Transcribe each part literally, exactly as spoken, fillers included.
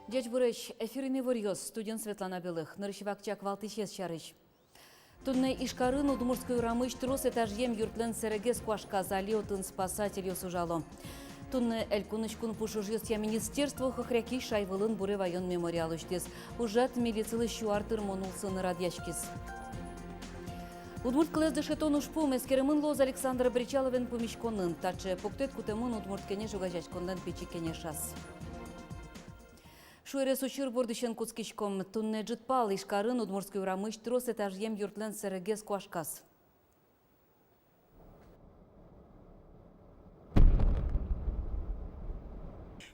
Ӟечбуресь! Эфирын иворъёс, студиын Светлана Белых. Нырысь вакчияк валтӥсез сярысь. Туннэ Ижкарын Удмуртской урамысь трос этажъем юртлэн сэрегез куашказ, али отын спасательёс ужало. Туннэ Элькунысь кунпуш ужъёсъя министерство Хохрякиысь шайвылын буре ваён мемориал усьтӥз. Ужрад милицилы сю ар тырмон улсын радъяськиз. Удмурт кылэз дышетон ужпум эскеремын луоз Александр Бречаловен пумиськонын. Таӵе пуктэт кутэмын «Удмурт кенеш» огазеяськонлэн пичи кенешаз. Шуэрес учыр бордысен кутскиськом. Туннэ ӝытпал Ижкарын Удмуртской урамысь трос этажъем юртлэн сэрегез куашказ.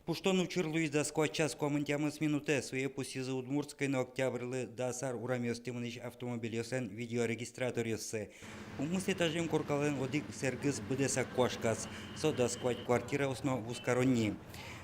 Пуштон учыр луиз дас куать час куамын тямыс минутэ. Сое пусйизы Удмуртской но Октябрьлы дас ар урамъёстӥ мынӥсь автомобильёслэн видеорегистраторъёссы. Укмыс этажъем коркалэн одӥг сэрегез быдэсак куашказ. Со дас куать квартираос но вузкаронни.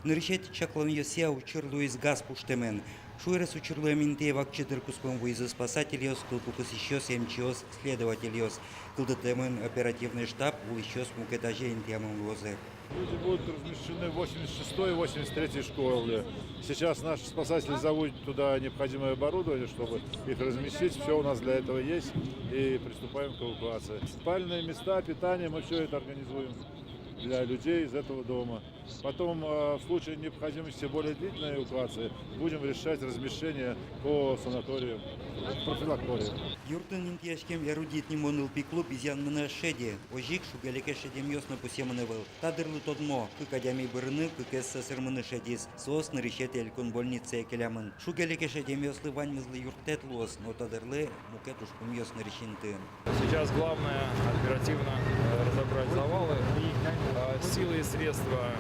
Нырысетӥ чакланъёсъя, учыр луиз газ пуштэмын. Шуэрес учыр луэм интые вакчи дыр куспын вуизы спасательёс, кыл пукысьёс, эмчиос, следовательёс. Кылдытэмын оперативный штаб, улӥсьёс мукет азе интыямын луозы. Люди будут размещены в восемьдесят шестой и восемьдесят третьей школе. Сейчас наши спасатели завозят туда необходимое оборудование, чтобы их разместить. Всё у нас для этого есть. И приступаем к эвакуации. Спальные места, питание, мы всё это организуем для людей из этого дома. Потом, э, в случае необходимости более длительной эвакуации, будем решать размещение по санаториям, профилакториям. Юртын интыяськем «Эрудит» нимо нылпи клуб изъян мынэ ӧз шеды. Озьы ик шуг-леке шедемъёс но пусъемын ӧвӧл. Та дырлы тодмо, кык адями бырыны, кыкез сӧсырмыны шедиз. Соос нырысетӥ элькун больницае келямын. Шуг-леке шедемъёслы ваньмызлы юрттэт луоз, но та дырлы мукет ужпумъёс нырысь интыын. Сейчас главное оперативно, э, разобрать завалы. Э, силы и средства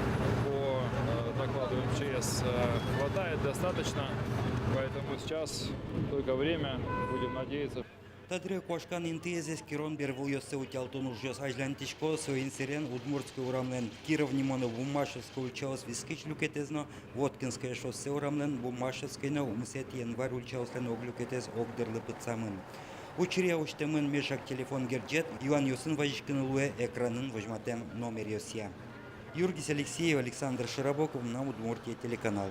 по, э, докладу М Ч С, э, хватает достаточно, поэтому сейчас только время, будем надеяться. Та дыре куашкан интыез эскерон бервылъёссэ утялтон ужъёс азьланьтӥсько. Соин сэрен Удмуртской урамлэн Киров нимо но Буммашевской ульчаос вискысь люкетэз но, Воткинское шоссе урамлэн Буммашевской но укмысэтӥ январь ульчаослэн ог люкетэз ог дырлы пытсамын. Учыръя усьтэмын меӵак телефон герӟет, юанъёсын вазиськыны луэ экранын возьматэм номеръёсъя. Юргис Алексеев, Александр Широбоков, «Мынам Удмуртие» телеканал.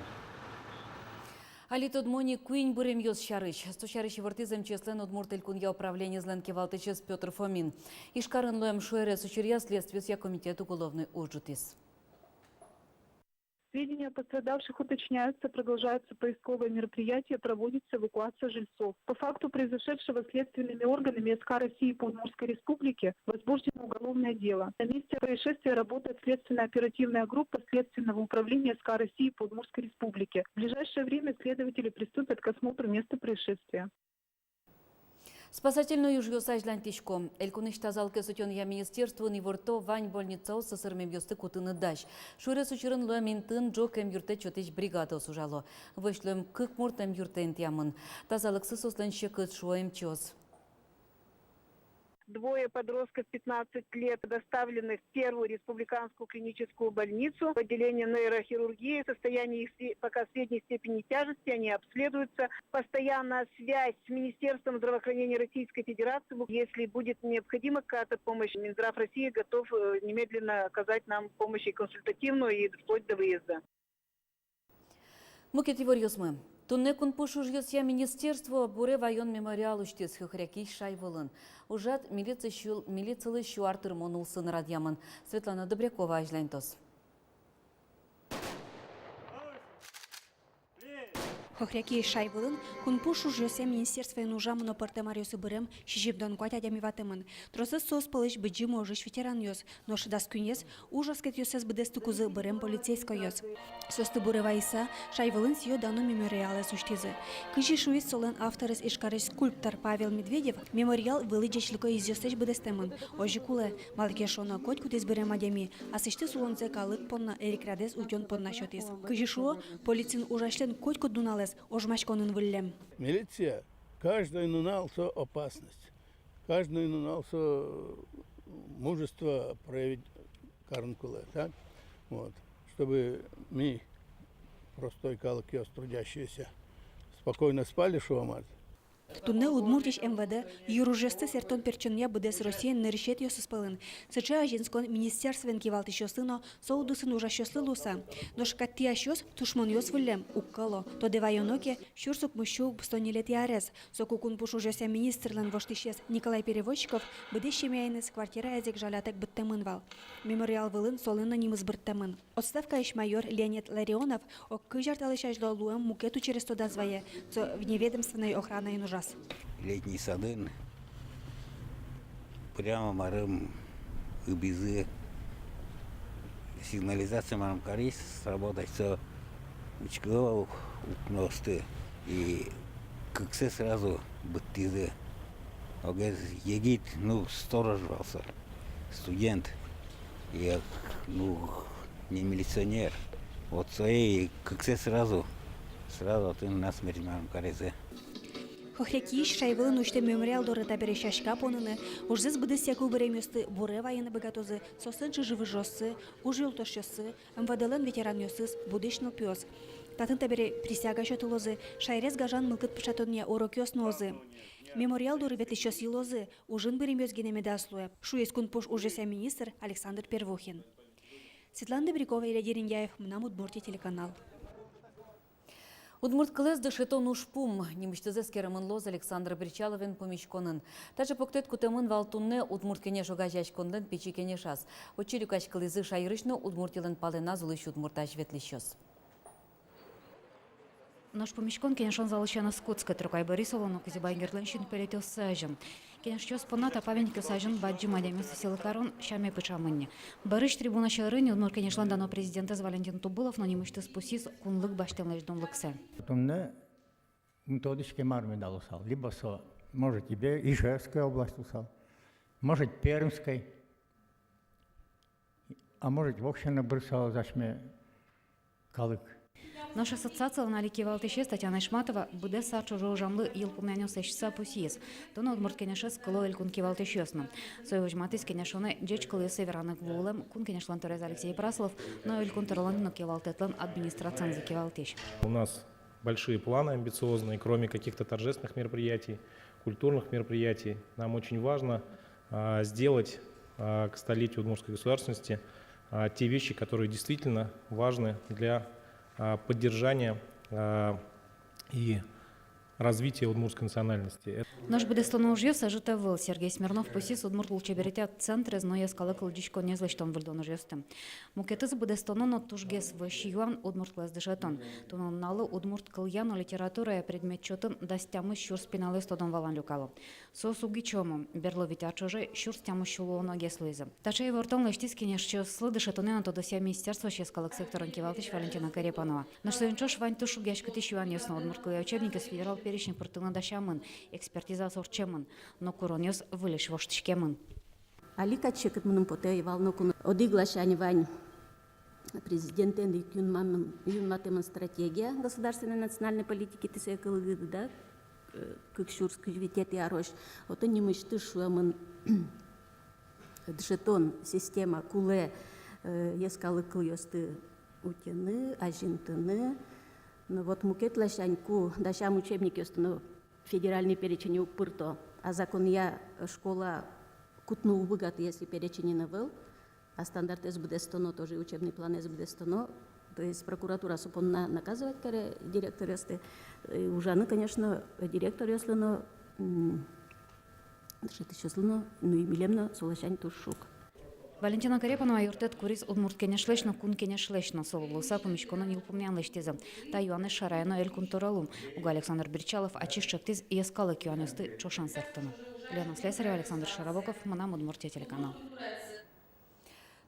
Али тодмо ни куинь быремъёс сярысь. Со сярысь ивортӥз М Ч С-лэн Удмурт Элькунъя управлениезлэн кивалтӥсез Пётр Фомин. Ижкарын луэм шуэрес учыръя следствиосъя комитет уголовной уж ӝутӥз. Сведения о пострадавших уточняются, продолжаются поисковые мероприятия, проводится эвакуация жильцов. По факту произошедшего следственными органами С К России по Удмуртской Республике возбуждено уголовное дело. На месте происшествия работает следственно-оперативная группа Следственного управления С К России по Удмуртской Республике. В ближайшее время следователи приступят к осмотру места происшествия. Спасательной ужъёс азьланьтӥсько. Элькунысь тазалыкез утёнъя министерствоын иворто: вань больницаос сӧсырмемъёсты кутыны дась. Шуэрес учырын луэм интыын ӝог эмъюрттэт сётӥсь бригадаос ужало. Вӧсь луэм кык мурт эмъюртэ интыямын. Тазалыксы соослэн секыт, шуо эмчиос. Двое подростков, пятнадцать лет, доставлены в первую республиканскую клиническую больницу в отделение нейрохирургии. Состояние их сре-, пока средней степени тяжести, они обследуются. Постоянная связь с Министерством здравоохранения Российской Федерации. Если будет необходима какая-то помощь, Минздрав России готов, э, немедленно оказать нам помощь и консультативную, и вплоть до выезда. Мукет иворъёсмы. Туннэ кунпуш ужъёсъя министерство буре ваён мемориал усьтӥз Хохрякиысь шайвылын. Ужрад милици сю-, милицилы сю ар тырмон улсын радъямын. Светлана Добрякова азьланьтоз. Хохрякиысь шайвылын кунпуш ужъёсъя министерствоын ужам но пӧртэм аръёсы бырем сизьымдон куать адями ватэмын. Тросэз соос пӧлысь Быдӟым ожысь ветеранъёс, нош дас куинез уж аскетъёссэс быдэстыкузы бырем полицейскойёс. Соосты буре вайыса, шайвылын сӥё-дано мемориалэз усьтӥзы. Кызьы шуиз солэн авторез, Ижкарысь скульптор Павел Медведев, мемориал вылӥ ӟечлыко изъёслэсь быдэстэмын. Озьы кулэ, малы ке шуоно, котькудӥз бырем адями асьсэлэсь улонзэ калык понна, эрикрадэз утён понна сётӥз. Кызьы шуо, полициын ужасьлэн котькуд нуналэз ожмаськонын выллем. Милиция каждой нунал со опасность. Каждой нунал со мужество проявить карыны кулэ, так? Вот. Чтобы ми, простой калыкъёс, трудящиеся, спокойно спали, шуом-а. Туннэ Удмуртиысь МВД йыружъёсты сэрттон-пертчонъя быдэс Россиын нырысетӥосыз пӧлын. Сыӵе азинскон министерствоын кивалтӥсьёслы но со удысын ужасьёслы луыса. Нош катъясьёс тушмонъёс выллем уг кӧло. Тодэ ваёно ке, сюрс укмыссю укмыстон ньылетӥ арез. Соку кунпуш ужъёсъя министрлэн воштӥсез Николай Перевозчиков быдэс семьяеныз квартираез ик жалятэк быдтэмын вал. Мемориал вылын солэн но нимыз бырттэмын. Отставкаысь майор Леонид Ларионов ог кызь ар талэсь азьло луэм мукет учырез тодаз вае, со вневедомственной охранаын ужаз. Летний садын прямо марым ыбизы, сигнализация марым кариз сработать, со учкыло укноосты и кыксэ сразу быдтӥзы. Огез егит, ну, сторож вал со, студент. И, ну, не милиционер. Вот сое и кыксэ сразу, сразу отын насмерть марым каризы. Хохрякиысь шай вылын усьтэм мемориал доры табере сяська поныны, ужзэс быдэсъяку быремъёсты буре вайыны быгатозы соослэн чыжы-выжыоссы, уж юлтошъёссы, МВД-лэн ветеранъёсыз, будӥсь нылпиос. Татын табере присяга сётылозы, шаерез гажан мылкыд пыӵатонъя урокъёс нуозы. Мемориал доры ветлӥсьёс йылозы, ужын быремъёс гинэ медаз луэ, шуиз кунпуш ужъёсъя министр Александр Первухин. Светлана Добрякова, Илья Дерендяев, «Мынам Удмуртие» телеканал. Удмурт кылэз дышетон ужпум нимысьтыз эскеремын луоз Александр Бречаловен пумиськонын. Таӵе пуктэт кутэмын вал туннэ «Удмурт кенеш» огазеяськонлэн пичи кенешаз. Отчы люкаськылӥзы шаерысь но Удмуртилэн палэназ улӥсь удмурт азьветлӥсьёс. Нош пумиськон кенешон залысен ӧз кутскы, Трокай Борисовлэн но Кузебай Гердлэн синпелетъёссы азьын. Кенешчиос понна та памятникъёс азьын бадӟым адямиосты сӥлы карон сяме пыӵамын ни. Бӧрысь трибуна сьӧры ни Удмурт кенешлэн дано президентэз Валентин Тубылов но нимысьтыз пусйиз кунлык басьтэмлэсь дунлыксэ. Туннэ ум тодӥське, мар меда луысал, либо со, может, Ижевской область луысал, может, Пермской, а может, воксё но бырсал асьме калык. Нош ассоциациялэн али кивалтӥсез Татьяна Ишматова быдэс ар ӵоже ужамлы йылпумъянъёс лэсьтыса пусйиз: туннэ Удмурт кенешез кыло элькун кивалтӥсьёс но. Сое возьматӥз кенешонэ ӟеч кылъёссэ вераны вуылэм Кун Кенешлэн тӧроез Алексей Праслов но Элькун тӧролэн но кивалтэтлэн администрациенызы кивалтӥсь. У нас большие планы, амбициозные, кроме каких-то торжественных мероприятий, культурных мероприятий. Нам очень важно, а, сделать, а, к столетию удмуртской государственности, а, те вещи, которые действительно важны для, а, поддержания, а, и развития удмуртской национальности. Нош быдэстоно ужъёс ӧжыт ӧвӧл. Сергей Смирнов пусйиз удмурт лулчеберетъя центрез но йӧскалык лыдӟиськонэз лэсьтон-выльдон ужъёсты. Мукетыз быдэстоно но тужгес вӧсь юан — удмурт кылэз дышетон. Туннэ нуналлы удмурт кылъя но литературая предмет чотын дас тямыс сюрс пиналъёс тодон-валан люкало. Соос уг ичиомы, берло вить ар ӵоже сюрс тямыс сю луоногес луизы. Таӵе ивортон лэсьтӥз кенешчиослы дышетонъя но тодосъя министерствоысь йӧскалык секторын кивалтӥсь Валентина Корепанова. Нош соин ӵош вань туж шугъяськытӥсь юанъёс но. Удмурт кылъя учебникъёс федерал перечне пыртыны дасямын, экспертизаос ортчемын, но куронъёс выльысь воштӥськемын. Али кадь секыт мыным потэ ӧй вал ноку но. Одӥг ласянь вань президентэн ик юнмамын, юнматэмын стратегия государственной национальной политики, тӥ сое кылӥды, да, э, кык сюрс кызь витетӥ арозь. Отын нимысьтыз шуэмын: дышетон система кулэ, э, йӧскалык кылъёсты утьыны, азинтыны. Но вот мукет ласянь, ку дасям учебникъёсты но федеральный перечене уг пырто, а законъя школа кутыны уг быгаты, если переченын ӧвӧл, а стандартэз быдэстоно, тоже учебный планэз быдэстоно, то есть прокуратура со понна наказывать каре директоръёсты, э, ужаны, конечно, директоръёслы но, м, дышетӥсьёслы но, ну и милем но со ласянь туж шуг. Валентина Корепанова юрттэт куриз Удмурт кенешлэсь но, Кун кенешлэсь но. Солы луыса пумиськонын йылпумъян лэсьтӥзы. Та юанэз шараяно Элькун тӧролы. Уго Александр Бречалов ачиз чектӥз йӧскалык юанъёсты ӵошен сэрттыны. Лена Слесарева, Александр Широбоков, «Мынам Удмуртие» телеканал.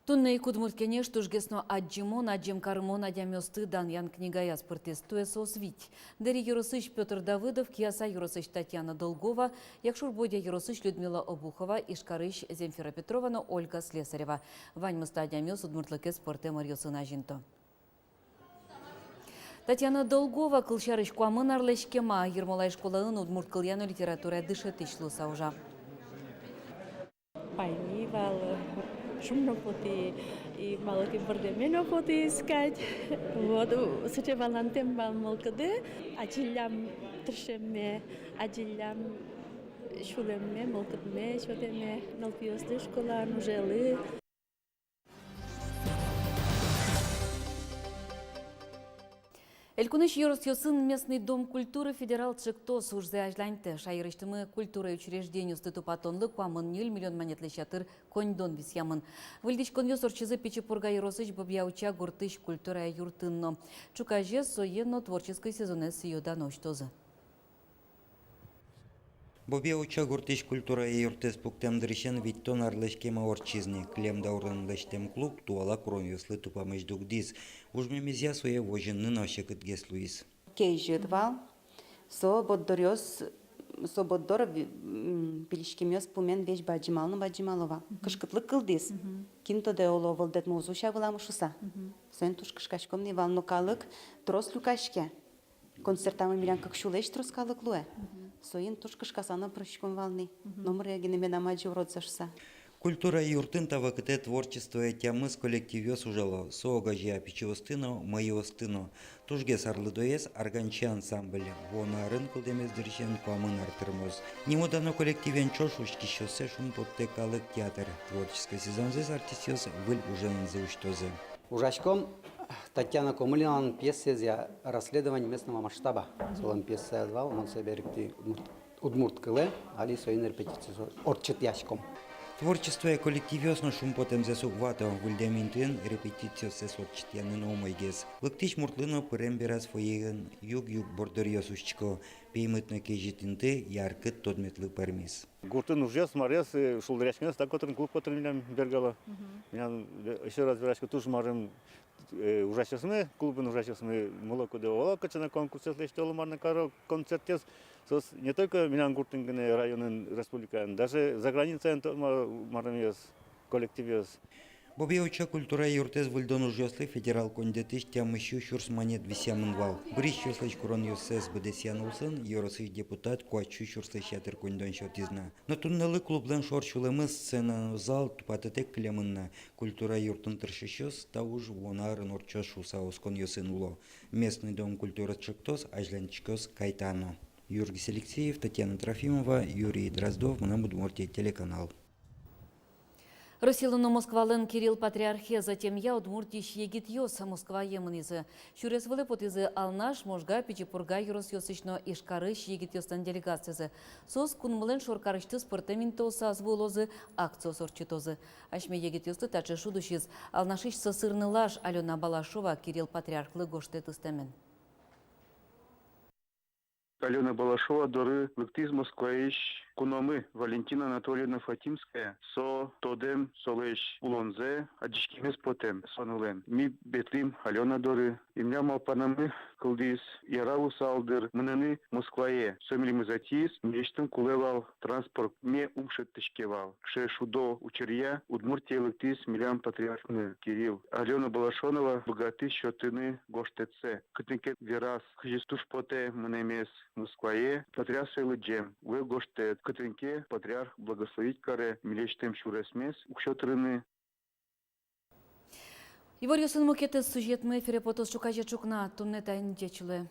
Туннэ ик Удмурт кенеш тужгес но адӟымон, адӟем карымон адямиосты данъян книгаяз пыртӥз. Туэ соос вить. Дэри ёросысь Пётр Давыдов, Кияса ёросысь Татьяна Долгова, Якшур-Бӧдья ёросысь Людмила Обухова, Ижкарысь Земфира Петрова но Ольга Слесарева. Ваньмыз та адямиос удмуртлыкез пӧртэм ӧръёсын азинто. Татьяна Долгова, кылсярысь, куамын арлэсь кема Ермолай школаын удмурт кылъя но литературая дышетӥсь луыса ужа. Паймӥ вал, Шум но потӥ, и малы ке бӧрдэме но потӥз кадь. Вот, у, сыӵе валантэм вал мылкыды, адӟиллям тыршемме, адӟиллям сюлэмме, мылкыдме сётэме, нылпиослы школаын ужелы. Элькунысь ёросъёсын «Местный дом культуры» федерал ӵектос ужзэ азьланьтэ. Шаерысьтымы культура учреждениосты тупатонлы куамын ньыль миллион манетлэсь ятыр коньдон висъямын. Выльдӥськонъёс ортчизы Пичи Пурга ёросысь Бобья-Уча гуртысь культура юртын но. Ӵуказе сое но творческой сезонэз сӥё-дано усьтозы. Бобья-Уча гуртысь культура юртэз пуктэм дырысен витьтон арлэсь кема ортчиз ни. Кылем даурлэн лэсьтэм клуб туала куронъёслы тупамысь дугдӥз. Ужмемезъя сое возьыны но секытгес луиз. Кезьыт вал, со борддоръёс, со борддор ви-, м, пилиськемъёс пумен весь бадӟымал но бадӟымало вал. Мгм. Кышкытлык кылдӥз. Мгм. Кин тодэ, оло, вӧлдэт музъя вылам шуса. Мгм. Соин туж кышкаськом ни вал, но калык трос люкаське. Концертамы милям кык сюлэсь трос калык луэ. Мгм. Соин туж кышкаса но пыриськом вал ни. Мгм. Номыре гинэ медам адӟы уродзэ шуса. Культура юртын та вакытэ творчествое тямыс коллективъёс ужало. Со огазея пичиосты но, мӧйыосты но. Тужгес арлыдоез «Арганчи» ансамбль. Вуоно арын кылдэмез дырысен куамын ар тырмоз. Нимо-дано коллективен ӵош учкисьёссэ шумпоттэ калык театр. Творческой сезонзэс артистъёс выль уженызы усьтозы. Ужаськом Татьяна Комылиналэн пьесаезъя «Расследование местного масштаба». Солэн пьесаез вал, мон сое берыктӥ удмурт, удмурт кылэ, али соин репетициос ортчытъяськом. Творчествое коллективъёс но шумпотэмзэс уг вато, выльдэм интыын репетициоссэс ортчытъяны но умойгес. Лыктӥсь муртлы но пырем бераз фойеын юг-юг борддоръёс усьтӥсько, пеймыт но кезьыт инты яркыт тодметлы пӧрмиз. Гуртын ужъёс, мар-ёс, э, шулдыръяськонъёс та котырын, клуб котырын милям бергало. Мгм. Милям, э, ещё раз верасько, туж марым, э, ужасьёсмы, клубын ужасьёсмы, мыло-кыдо оло, кыӵе но конкурсъёс лэсьто, оло мар но каро концертъёс. Соос не только милям гуртын гинэ, районын, республикаын, даже за границаын тодмо марымъёс, коллективъёс. Бобья-Уча культура юртэз выльдон ужъёслы федерал коньдэтысь тямыс сю сюрс манет висъямын вал. Бырисьёслэсь куронъёссэс быдэсъян улсын ёросысь депутат куать сю сюрслэсь ятыр коньдон сётӥз на. Но туннэлы клублэн шор сюлэмыз, сцена но зал, тупатэк кылемын на. Культура юртын тыршисьёс та уж вуоно арын ортчоз шуыса осконъёсын уло. «Местный дом культуры» ӵектос азьланьтӥськоз кайтано. Юргис Алексеев, Татьяна Трофимова, Юрий Дроздов, «Мынам Удмуртие» телеканал. Россилэн но Москвалэн Кирилл патриархез ӧтемъя Удмуртиысь егитъёс Москвае мынӥзы. Сюрес вылэ потӥзы Алнаш, Можга, Пичи Пурга ёросъёсысь но Ижкарысь егитъёслэн делегациязы. Соос кунмылэн шоркарысьтыз пӧртэм интыосаз вуылозы, акциос ортчытозы. Асьме егитъёсты таӵе шуд усиз Алнашысь сӧсыр нылаш Алёна Балашова Кирилл патриархлы гожтэт ыстэмен. Алёна Балашова доры лыктӥз Москваысь куномы Валентина Анатольевна Фатимская. Со тодэм, солэсь улонзэ, адӟиськемез потэм со нылэн. Ми ветлӥм Алёна доры. И милям малпанамы кылдӥз, яра луысал, дыр, мыныны Москвае. Со милемыз ӧтиз, милесьтым кулэ вал транспорт, ми ум шедьтӥське вал. Кыӵе шудо учыръя Удмуртие лыктӥз милям патриархмы Кирилл. Алёна Балашова быгатӥз сётыны гожтэтсэ, кытын ке вераз, кызьы туж потэ мынэмез Москвае. Патриарх сое лыдӟем, вуэ гожтэт, кытын ке патриарх благословить каре милесьтым сюресмес уксё тырыны. Иворъёсын мукетыз сюжетмы эфире потоз ӵуказе ӵукна. Туннэ таин. Ӟеч луэ.